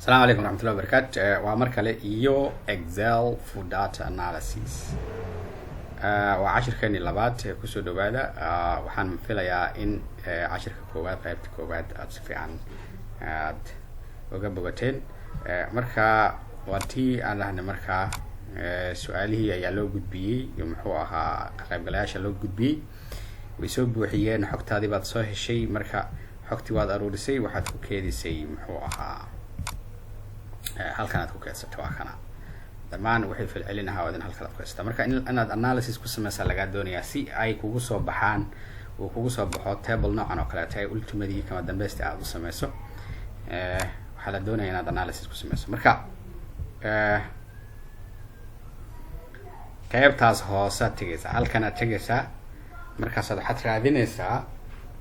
Asalaamu calaykum waraxmatullahi wabarakaatu. Waa mar kale iyo Excel for data analysis. Waa cashirkeeni labaad ee kusoo dhawaada. Waxaan filayaa in cashirka koowaad, qeybta koowaad, aada si fiican aad uga bogateen. Marka waa tii aan dhahnay, markaa su-aalihii ayaa loo gudbiyey iyo muxuu ahaa ka qaybgalayaasha loo gudbiyey, way soo buuxiyeen. Xogtaadii baad soo heshay. Marka xogtii waad aruurisay, waxaad ku keedisay, muxuu ahaa, halkan aad ku keedsatay. Waa kana dhammaan waxay falcelin ahaa waad in halkan aad ku keedsata. Marka inaad analysis ku sameysaa lagaa doonayaa si ay kugu soo baxaan, uu kugu soo baxo table noocan oo kaleeta ay ultimately kama dambeysta aad u sameyso. Waxaa la doonaya inaad analysis ku sameyso. Marka qeybtaas hoosead tegeysaa, halkanaad tegeysaa. Markaasaad waxaad raadineysaa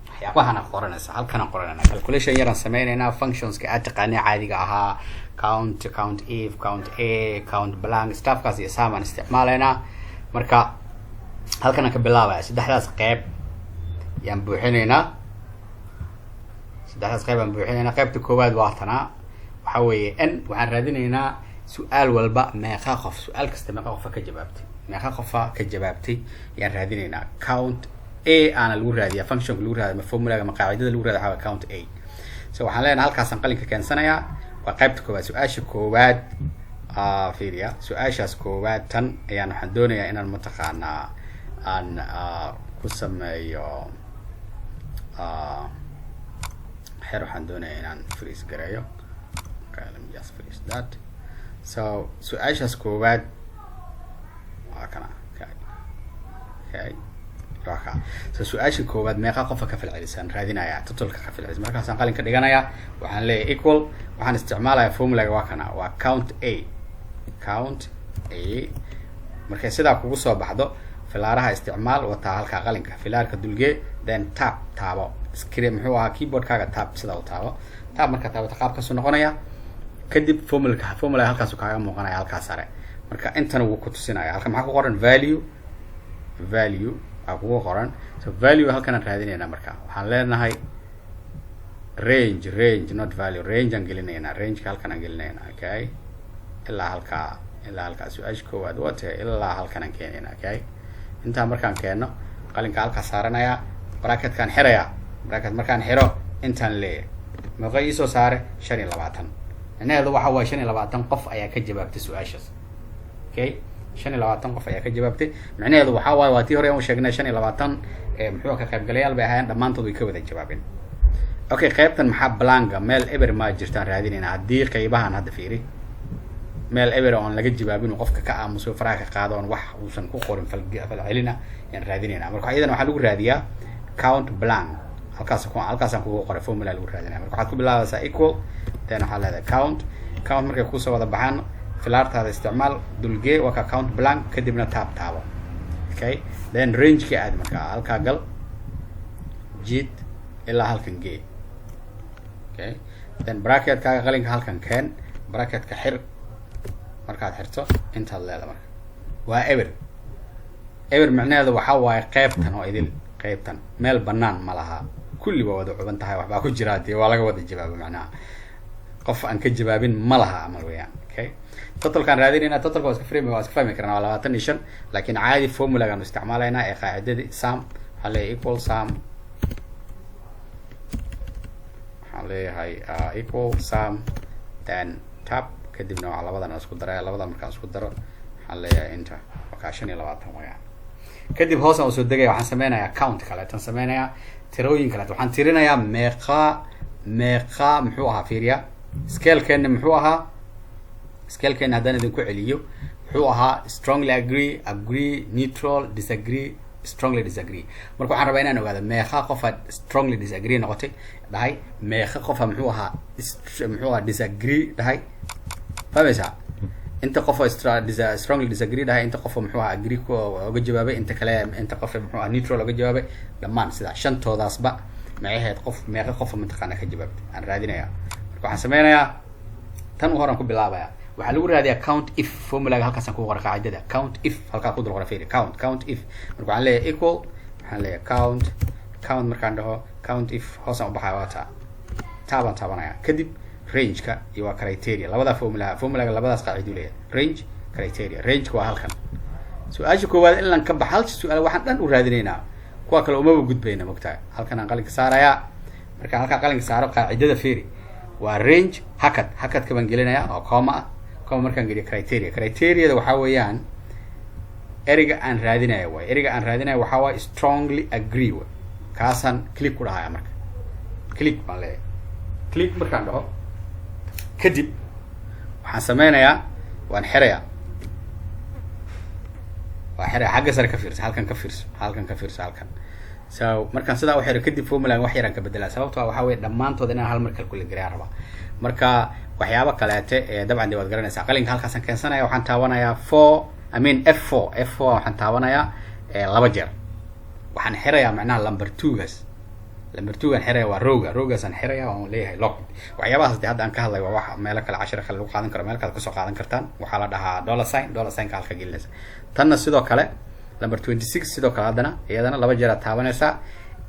waxyaabahana qoranaysa, halkana qoranayna. Calculation yaraan sameyneynaa, functionska aad taqaanay caadiga ahaa: count, count if, count a, count blank, stuffkaas iyo sum aan isticmaaleynaa. Marka halkanaan ka bilaabaya. Saddexdaas qeyb yaan buuxineynaa, saddexdaas qeyb aan buuxineynaa. Qeybta koowaad waa tanaa. Waxaa weeye n waxaan raadineynaa su-aal walba meeqa qof, su-aal kasta meeqa qofa ka jawaabtay, meeqa qofa ka jawaabtay yaan raadineynaa. Count a aana lagu raadiyaa, functionka lagu raadiya ama formulaga ama qaacidada lagu raadiya waxaa waye count a. So waxaan leenahay, halkaasaan qalinka keensanayaa. Waa qaybta koowaad, su-aasha koowaad. Fiiriya, su-aashaas koowaad tan ayaan waxaan doonayaa inaan mataqaanaa aan ku sameeyo xer. Waxaan doonayaa inaan freeze gareeyo. Okay, let me just freeze that. So su-aashaas koowaad waa kana. Okay, waa ka. So su-aasha koowaad meeqa qofa ka falcelisaan raadinayaa, totalka ka falcelisa. Markaasaan qalin ka dhiganayaa. Waxaan leeyahay equal, waxaan isticmaalayaa formulaga. Waa kana, waa count a, count a. Markay sidaa kugu soo baxdo, filaaraha isticmaal wataa halkaa qalinka filaarka dulgee, then tab taabo screen, muxuu ahaa, keyboardkaaga tab sidaa u taabo. Tab markaa taabato, qaabkaasuu noqonaya. Kadib formula halkaasu kaaga muuqanaya, halkaa sare. Marka intana wuu ku tusinaya. Halka maxaa ku qoran? Value, value aa kugu qoran. So value halkanaan raadinayna. Marka waxaan leenahay range, range, not value, range aan gelinaynaa. Rangeka halkan aan gelinayna. Okay, ilaa halkaa, ilaa halkaa. Su-aasha koowaad waa tahay, ilaa halkan aan keenayna. Okay, intaa markaan keeno, qalinka halkaa saaranayaa, bracketkaan xirayaa. Bracket markaan xiro, intaan leeyahay meeqa iisoo saare? 25. Micnaheedu waxa waaye 25 qof ayaa ka jawaabtay su-aashaas. Okay, 25 qof ayaa ka jawaabtay. Micnaheedu waxaa waaye, waa tii hore aan sheegnay, 25 muxuu ka qaybgalayaal bay ahaayeen, dhammaantood way ka wada jawaabeen. Okay, qaybtan maxaa blanka? Meel eber maa jirtaan raadinayna. Haddii qaybahan hadda fiiri, meel eber oon laga jawaabin, qofka ka aamuso, faraha ka qaado, oon wax uusan ku qorin falcelina yaan raadinayna. Marka iyadan waxaa lagu raadiyaa count blank. Halkaas halkaasaan kugu qoray formula lagu raadinaya. Marka waxaad ku bilaabaysaa equal, then waxaa leedahay count. Count markay kusoo wada baxaan, filaartaada isticmaal, dulgee, waa ka count blank, kadibna tab taabo. Okay, then rangeka aad. Markaa halkaa gal, jiid ilaa halkan gee. Okay, then bracketkaaga qalinka halkan keen, bracketka xir. Markaad xirto, intaad leeda. Marka waa eber. Eber micnaheedu waxaa waaye qeybtan oo idil, qeybtan meel banaan ma laha, kulli waa wada cuban tahay, waxbaa ku jira dee, waa laga wada jawaabo. Macnaha qof aan ka jawaabin ma laha amal weeyaan. Okay, totalkaan raadinayna. Totalka waa iska frame, waa iska fahmi karnaa, waa 25. Laakiin caadi formulagaan isticmaalaynaa ee qaacidadii sum. Waxaa leeyahay equal sum, waxaan leeyahay equal sum, then tab. Kadibna waa labadan isku daraya. Labadan markaan isku daro, waxaan leeyahay inta wakaa, 25 wayaan. Kadib hoosaan usoo degaya, waxaan sameynayaa count kaleetan sameynayaa, tirooyin kaleeto. Waxaan tirinayaa meeqa, meeqa, muxuu ahaa, fiiriya, scalekeena muxuu ahaa? Scalekeena haddaan idinku celiyo, muxuu ahaa? Strongly agree, agree, neutral, disagree, strongly disagree. Marka waxaan rabaa inaan ogaado meeqa qofa strongly disagree noqotay dhahay, meeqa qofa muxuu ahaa disagree dhahay. Fahmaysaa? Inta qofoo strongly disagree dhahay, inta qofoo, muxuu ahaa, agree oga jawaabay, inta kale, inta qof, muxuu ahaa, neutral oga jawaabay. Dhammaan sidaa shantoodaasba macaheed qof, meeqa qofa mataqaana ka jawaabtay aan raadinayaa. Marka waxaan sameynayaa, tan u horan ku bilaabaya. Waxaa lagu raadiyaa count if formulaga. Halkaasaan ku qoray qaacidada count if, halkaa ku dul qoray, fiiri, count if. Marka waxaan leeyahay equal, waxaan leeyahay count. Count markaan dhaho, count if, hoosaan u baxaya, waa taa, taabaan taabanaya. Kadib Rangeka iyo waa criteria, labadaa formula. Formulaga labadaas qaacidu leeyahay, range, criteria. Rangeka waa halkan. Su-aasha koowaad in lan ka bax, hal su-aal waxaan dhan u raadinaynaa, kuwa kale umaba gudbayna, mogtahay. Halkan aan qalinka saarayaa. Markaan halkaa qalinka saaro, qaacidada feri waa range, hakad, hakadka baan gelinayaa oo comma ah. Comma markaan geliyo, criteria. Criteriada waxaa weeyaan ereyga aan raadinayo waay. Ereyga aan raadinayo waxaa waaye "strongly agree" way. Kaasaan click ku dhahaya. Marka click baan leeyahay. Click markaan dhaho kadib, waxaan sameynayaa, waan xirayaa, waa xiraya. Xagga sare ka fiirsa, halkan ka fiirso, halkan ka fiirso, halkan. So markaan sidaa u xiro kadib, formulan wax yaraan ka bedelaa, sababto ah waxaa weye dhammaantood inaan hal mar calculate gareeyaan rabaa. Marka waxyaabo kaleete ee dabcan de waad garanaysaa. Qalinka halkaasaan keensanaya, waxaan taabanayaa four, I mean F4, F4 waxaan taabanayaa laba jeer. Waxaan xirayaa macnaha number two-gaas, number two-gaan xiraya, waa rowga, rowgaasaan xiraya oon leeyahay lock. Waxyaabahaas de hadda aan ka hadlay waa wax meelo kale, cashiro kale lagu qaadan karo, meel kale kasoo qaadan kartaan. Waxaa la dhahaa dollar sign, dollar signka halka gelinaysa. Tanna sidoo kale, number 26 sidoo kale, haddana iyadana laba jeer aad taabanaysaa.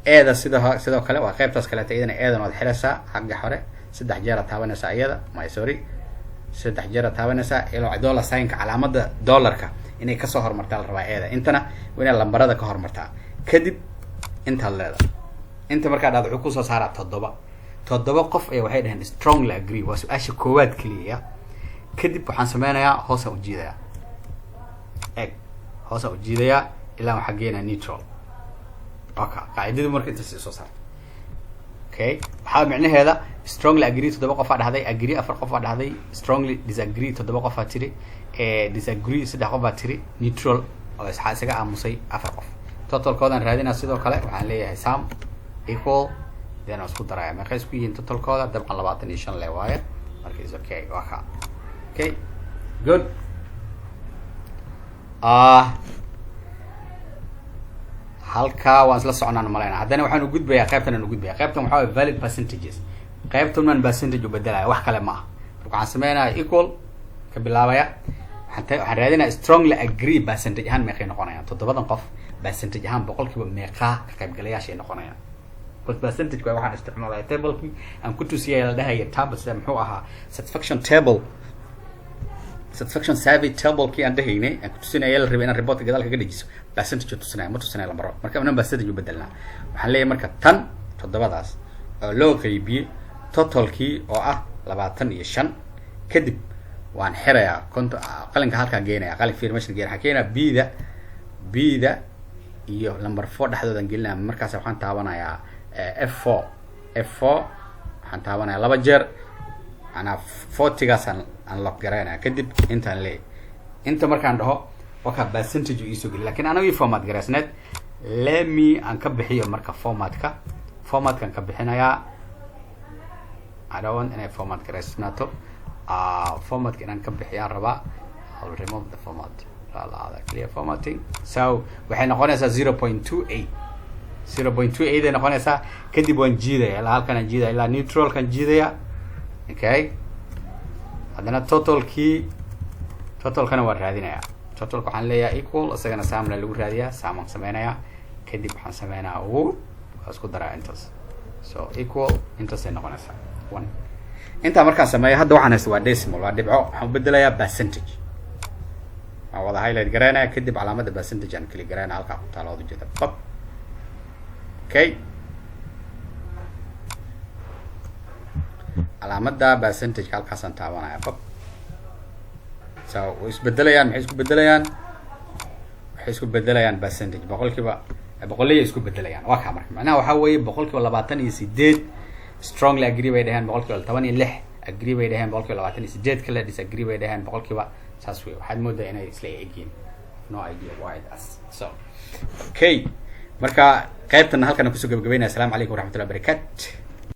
Eeda sidoo kale waa qaybtaas kaleeta, iyadana eedan waad xiraysaa xagga hore, saddex jeer aad taabanaysaa iyada. My sorry, saddex jeer aad taabanaysaa ilaa dollar signka, calaamada dollarka inay kasoo hormartaa la rabaa eeda. Intana waa inay lambarada ka hormartaa. Kadib intaad leedahay, inta markaa dhahdo, wuxuu kusoo saaraa toddoba. Toddoba qof ayaa waxay dhaheen "strongly agree". Waa su-aasha koowaad keliya. Kadib waxaan sameynayaa, hoosaan ujiidayaa, eg, hoosaan ujiidayaa ilaa waxaa geenaya neutral. Okay, qaacidadu marka intaas soo saarta. Okay, waxaa micnaheeda strongly agree toddoba qof aa dhahday, agree afar qof aa dhahday, strongly disagree toddoba qof aa tiri, disagree saddex qof aa tiri, neutral oo isxaa isaga aamusay afar qof. Totalkoodaan raadinaa. Sidoo kale waxaan leeyahay sum equal, then waan isku daraya. Meeqay isku yihiin totalkooda? Dabcan 25 le waaye. Marka is okay, waa ka. Okay, good. Halkaa waan isla soconaan malayna. Haddana waxaan ugudbayaa qaybtan, aan ugudbaya qaybtan waxaa waye valid percentages. Qaybtan maan percentage u bedelaya, wax kale ma ah. Marka waxaan sameynaya equal ka bilaabaya, waxaan raadinaya strongly agree percentage ahaan meeqay noqonayaan. Toddobadan qof percentage ahaan, boqolkiiba meeqaa ka qaybgalayaasha ay noqonayaan? Because percentage waa waxaan isticmaalaya tablekii aan ku tusiyay, la dhahaya table sida muxuu ahaa, satisfaction table, satisfaction survey tablekii aan dhahaynay, aan ku tusinaya, la rabay inaan reportka gadaal kaga dhejiso. Percentage tusinaya, ma tusinaya lambaro. Marka inaan percentage u bedelnaa, waxaan leeyahay marka tan toddobadaas oo loo qeybiyey totalkii oo ah 25. Kadib waan xirayaa conto, qalinka halkaan geenaya, qalin fiir meeshan geenaya. Waxaan keenaya B-da, B-da iyo number four dhexdoodan gelinaya. Markaas waxaan taabanayaa F4, F4 waxaan taabanayaa laba jeer, manaa fortygaasaan aan lock garaynaya. Kadib intaan leeyahy, inta markaan dhaho, wakaa percentage uu iisoo geliy. Lakin anaga ii format garaysneed, lemi aan ka bixiyo. Marka formatka, formatkaan ka bixinayaa. I don't want inay format garaysnaato. Formatka inaan ka bixiyaan rabaa. I'll remove the format, clear formatting. So waxay noqonaysaa 0.28, 0.28 ay noqonaysaa. Kadib waan jiidaya ilaa halkan aan jiidaya, ilaa neutralkan jiidaya. Okay, haddana totalkii, totalkana waan raadinayaa. Totalka waxaan leeyahay equal, isagana sumla lagu raadiyaa, sumaan sameynayaa. Kadib waxaan sameynayaa ugu waa isku daraa intaas. So equal intaasay noqonaysaa one. Intaa markaan sameeyo, hadda waxaan haysta waa decimal, waa dhibco. Waxaan u bedelayaa percentage. Waan wada highlight garaynaya, kadib calaamada percentage aan click garaynaya, halkaa ku taala, waad ujeeda, bab. Okay, calaamada percentage halkaasaan taabanaya, bab. So way isbedelayaan. Maxay isku bedelayaan? Waxay isku bedelayaan percentage, boqolkiiba, boqolaya isku bedelayaan. Waa kaa. Marka macnaha waxaa weeye 28% strongly agree bay dhaheen, 16% agree bay dhaheen, 28% kale disagree bay dhaheen, boqolkiiba saas wey. Waxaad moodaa inay isla egyihiin. No idea why that's so. Okay, marka qaybtan halkan kusoo gabagabeynaya. Asalamu calaykum waraxmatullahi barakatu.